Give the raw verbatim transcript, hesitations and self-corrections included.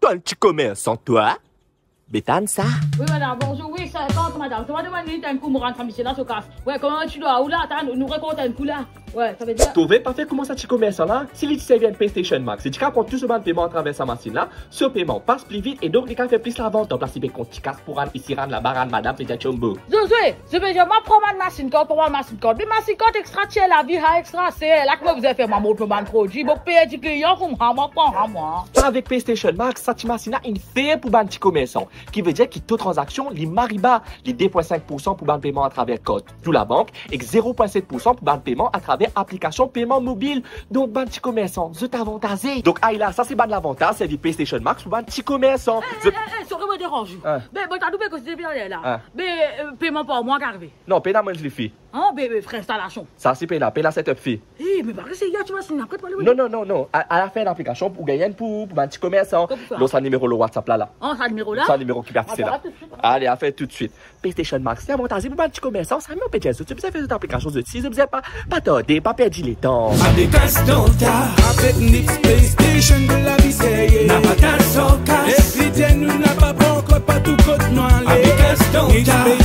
Bann ti komersan, twa? Be tann sa. Wi, madam, bonzour. Wi, sinkant, madam. Twa demann li enn kou, mo rann sa misie la so kas. Wi, kouma ti dwa ou la, tann, nou rakont enn kou la. Wi, savedir... Tove, pa fer kouma sa ti komersan la. Si li ti servi enn PayStation Max, li ti kav kont tou so bann peman atraver sa masinn la. So peman pas pli vit e donk li kav fer plis lavant dan plas li pe kont ti kas pou rann isi, rann laba, rann madam, pe dir tchombo. Zozo, Zozo, mwa pran bann masinn kart, pran bann masinn kart. Be masinn kart extra ti lavi, ha, extra ser. La ki mo bizin fer, mwa mont mo bann prodwi, mo perdi klian kouma, mwa pran, ha, mwa. Avek PayStation Max, sa ti masinn la inn fer pou bann ti komersan. Ki vedir ki to tranzaksion, li mari ba, li de pwin sink pou san pou bann peman atraver kart tou labank, ek zero pwin set pou san pou bann peman atraver aplikasion peman mobil. Donk, bann ti komersan, zot avantaze. Donk, ay la, sa se bann lavantaz servi PayStation Max pou bann ti komersan. Eh, zot eh, eh, eh, sorry, mo deranz ou. Ah. Be, mo ta trouve koze depi taler la. Ah. Be, eh, peman par mwa ki arive? Non, pena, mo dir li fri. Ah, be, be, fre instalasion. Sa si pena, pena setup fee. Eh, me parey se ya ti masinn la pret pou ale, wi. Non, non, non, non. A, a lafin laplikasion, ou gagn enn pou, pou bann ti komersan. Kouma sa? Lor sa nimero lor WhatsApp la, la. Ah, sa nimero la? Sa nimero ki pe afise la. Ah, sa va toutswit. Ale, a fer toutswit. PayStation Max, se avantaze pou bann ti komersan, sa mem pe dir zot, zot bizin fer zot aplikasion zot si, zot bizin pa, pa tarde, pa perdi letan. Avek Cash Danta, avek Nix PayStation, to lavi serye. Napa kas san kas. Epi dir nou napa pankor partou kot nou ale. Avek Cash Danta. Nix